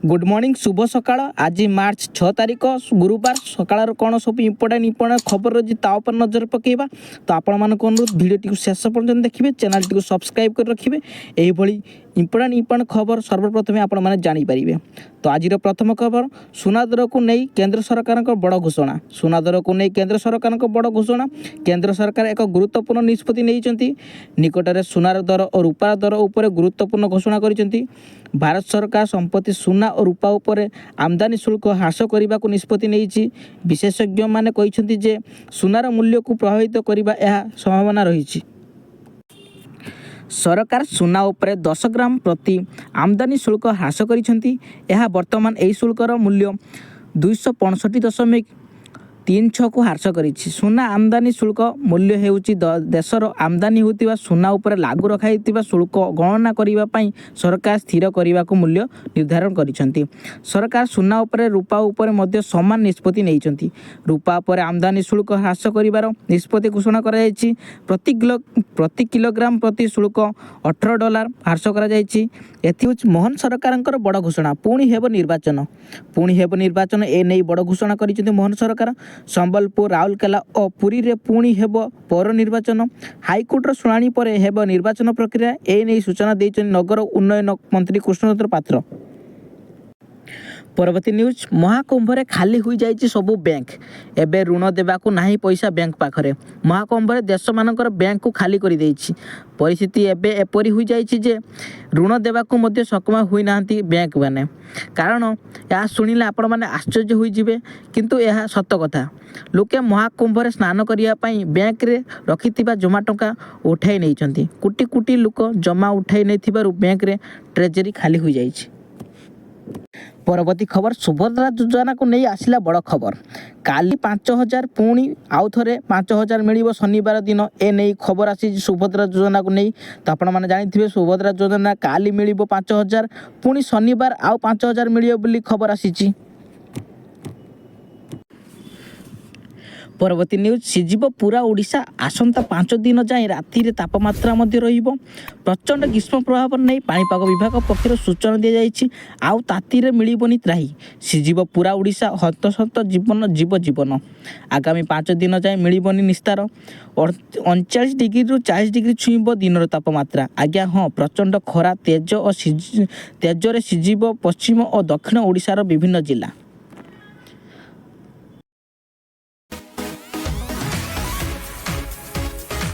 Good morning, ଶୁଭ ସକାଳ। ଆଜି ମାର୍ଚ୍ଚ 6 ତାରିଖ, ଗୁରୁବାର। ସକାଳର କ'ଣ ସବୁ ଇମ୍ପୋର୍ଟାଣ୍ଟ ଇମ୍ପୋର୍ଟାଣ୍ଟ ଖବର ରହିଛି, ତା ଉପରେ ନଜର ପକାଇବା। ତ ଆପଣମାନଙ୍କୁ ଅନୁରୋଧ, ଭିଡ଼ିଓଟିକୁ ଶେଷ ପର୍ଯ୍ୟନ୍ତ ଦେଖିବେ, ଚ୍ୟାନେଲଟିକୁ ସବସ୍କ୍ରାଇବ୍ କରି ରଖିବେ। ଏହିଭଳି ଇମ୍ପୋର୍ଟାଣ୍ଟ ଇମ୍ପୋର୍ଟାଣ୍ଟ ଖବର ସର୍ବପ୍ରଥମେ ଆପଣମାନେ ଜାଣିପାରିବେ। ତ ଆଜିର ପ୍ରଥମ ଖବର, ସୁନା ଦରକୁ ନେଇ କେନ୍ଦ୍ର ସରକାରଙ୍କ ବଡ଼ ଘୋଷଣା। ସୁନା ଦରକୁ ନେଇ କେନ୍ଦ୍ର ସରକାରଙ୍କ ବଡ଼ ଘୋଷଣା। କେନ୍ଦ୍ର ସରକାର ଏକ ଗୁରୁତ୍ୱପୂର୍ଣ୍ଣ ନିଷ୍ପତ୍ତି ନେଇଛନ୍ତି। ନିକଟରେ ସୁନାର ଦର ଓ ରୂପାର ଦର ଉପରେ ଗୁରୁତ୍ୱପୂର୍ଣ୍ଣ ଘୋଷଣା କରିଛନ୍ତି। ଭାରତ ସରକାର ସମ୍ପ୍ରତି ସୁନା ଓ ରୂପା ଉପରେ ଆମଦାନୀ ଶୁଳ୍କ ହ୍ରାସ କରିବାକୁ ନିଷ୍ପତ୍ତି ନେଇଛି। ବିଶେଷଜ୍ଞମାନେ କହିଛନ୍ତି ଯେ ସୁନାର ମୂଲ୍ୟକୁ ପ୍ରଭାବିତ କରିବା ଏହା ସମ୍ଭାବନା ରହିଛି। ସରକାର ସୁନା ଉପରେ 10 ଗ୍ରାମ ପ୍ରତି ଆମଦାନୀ ଶୁଳ୍କ ହ୍ରାସ କରିଛନ୍ତି। ଏହା ବର୍ତ୍ତମାନ ଏହି ଶୁଳ୍କର ମୂଲ୍ୟ 265.36କୁ ହ୍ରାସ କରିଛି। ସୁନା ଆମଦାନୀ ଶୁଳ୍କ ମୂଲ୍ୟ ହେଉଛି ଦେଶର ଆମଦାନୀ ହେଉଥିବା ସୁନା ଉପରେ ଲାଗୁ ରଖାଯାଇଥିବା ଶୁଳ୍କ ଗଣନା କରିବା ପାଇଁ ସରକାର ସ୍ଥିର କରିବାକୁ ମୂଲ୍ୟ ନିର୍ଦ୍ଧାରଣ କରିଛନ୍ତି। ସରକାର ସୁନା ଉପରେ ରୂପା ଉପରେ ମଧ୍ୟ ସମାନ ନିଷ୍ପତ୍ତି ନେଇଛନ୍ତି। ରୂପା ଉପରେ ଆମଦାନୀ ଶୁଳ୍କ ହ୍ରାସ କରିବାର ନିଷ୍ପତ୍ତି ଘୋଷଣା କରାଯାଇଛି। ପ୍ରତି କିଲୋଗ୍ରାମ ପ୍ରତି ଶୁଳ୍କ $18 ହ୍ରାସ କରାଯାଇଛି। ଏଥି ହେଉଛି ମୋହନ ସରକାରଙ୍କର ବଡ଼ ଘୋଷଣା। ପୁଣି ହେବ ନିର୍ବାଚନ। ପୁଣି ହେବ ନିର୍ବାଚନ, ଏ ନେଇ ବଡ଼ ଘୋଷଣା କରିଛନ୍ତି ମୋହନ ସରକାର। ସମ୍ବଲପୁର, ରାଉରକେଲା ଓ ପୁରୀରେ ପୁଣି ହେବ ପୌର ନିର୍ବାଚନ। ହାଇକୋର୍ଟର ଶୁଣାଣି ପରେ ହେବ ନିର୍ବାଚନ ପ୍ରକ୍ରିୟା। ଏ ନେଇ ସୂଚନା ଦେଇଛନ୍ତି ନଗର ଉନ୍ନୟନ ମନ୍ତ୍ରୀ କୃଷ୍ଣଚନ୍ଦ୍ର ପାତ୍ର। ପରବର୍ତ୍ତୀ ନ୍ୟୁଜ୍, ମହାକୁମ୍ଭରେ ଖାଲି ହୋଇଯାଇଛି ସବୁ ବ୍ୟାଙ୍କ। ଏବେ ଋଣ ଦେବାକୁ ନାହିଁ ପଇସା ବ୍ୟାଙ୍କ ପାଖରେ। ମହାକୁମ୍ଭରେ ଦେଶମାନଙ୍କର ବ୍ୟାଙ୍କକୁ ଖାଲି କରିଦେଇଛି। ପରିସ୍ଥିତି ଏବେ ଏପରି ହୋଇଯାଇଛି ଯେ ଋଣ ଦେବାକୁ ମଧ୍ୟ ସକ୍ଷମ ହୋଇନାହାନ୍ତି ବ୍ୟାଙ୍କମାନେ। କାରଣ ଏହା ଶୁଣିଲେ ଆପଣମାନେ ଆଶ୍ଚର୍ଯ୍ୟ ହୋଇଯିବେ, କିନ୍ତୁ ଏହା ସତ କଥା। ଲୋକେ ମହାକୁମ୍ଭରେ ସ୍ନାନ କରିବା ପାଇଁ ବ୍ୟାଙ୍କରେ ରଖିଥିବା ଜମା ଟଙ୍କା ଉଠାଇ ନେଇଛନ୍ତି। କୋଟି କୋଟି ଲୋକ ଜମା ଉଠାଇ ନେଇଥିବାରୁ ବ୍ୟାଙ୍କରେ ଟ୍ରେଜେରୀ ଖାଲି ହୋଇଯାଇଛି। ପରବର୍ତ୍ତୀ ଖବର, ସୁଭଦ୍ରା ଯୋଜନାକୁ ନେଇ ଆସିଲା ବଡ଼ ଖବର। କାଲି 5000, ପୁଣି ଆଉ ଥରେ 5000 ମିଳିବ ଶନିବାର ଦିନ। ଏ ନେଇ ଖବର ଆସିଛି ସୁଭଦ୍ରା ଯୋଜନାକୁ ନେଇ। ତ ଆପଣମାନେ ଜାଣିଥିବେ, ସୁଭଦ୍ରା ଯୋଜନା କାଲି ମିଳିବ 5000, ପୁଣି ଶନିବାର ଆଉ 5000 ମିଳିବ ବୋଲି ଖବର ଆସିଛି। ପରବର୍ତ୍ତୀ ନ୍ୟୁଜ୍, ସିଝିବ ପୁରା ଓଡ଼ିଶା। ଆସନ୍ତା 5 ଦିନ ଯାଏଁ ରାତିରେ ତାପମାତ୍ରା ମଧ୍ୟ ରହିବ। ପ୍ରଚଣ୍ଡ ଗ୍ରୀଷ୍ମ ପ୍ରଭାବ ନେଇ ପାଣିପାଗ ବିଭାଗ ପକ୍ଷରୁ ସୂଚନା ଦିଆଯାଇଛି। ଆଉ ତାତିରେ ମିଳିବନି ତ୍ରାହି। ସିଝିବ ପୁରା ଓଡ଼ିଶା। ହନ୍ତସନ୍ତ ଜୀବନ ଜୀବ ଜୀବନ। ଆଗାମୀ 5 ଦିନ ଯାଏଁ ମିଳିବନି ନିସ୍ତାର। 39 ଡିଗ୍ରୀରୁ 40 ଡିଗ୍ରୀ ଛୁଇଁବ ଦିନର ତାପମାତ୍ରା। ଆଜ୍ଞା ହଁ, ପ୍ରଚଣ୍ଡ ଖରା ତେଜ ଓ ତେଜରେ ସିଝିବ ପଶ୍ଚିମ ଓ ଦକ୍ଷିଣ ଓଡ଼ିଶାର ବିଭିନ୍ନ ଜିଲ୍ଲା।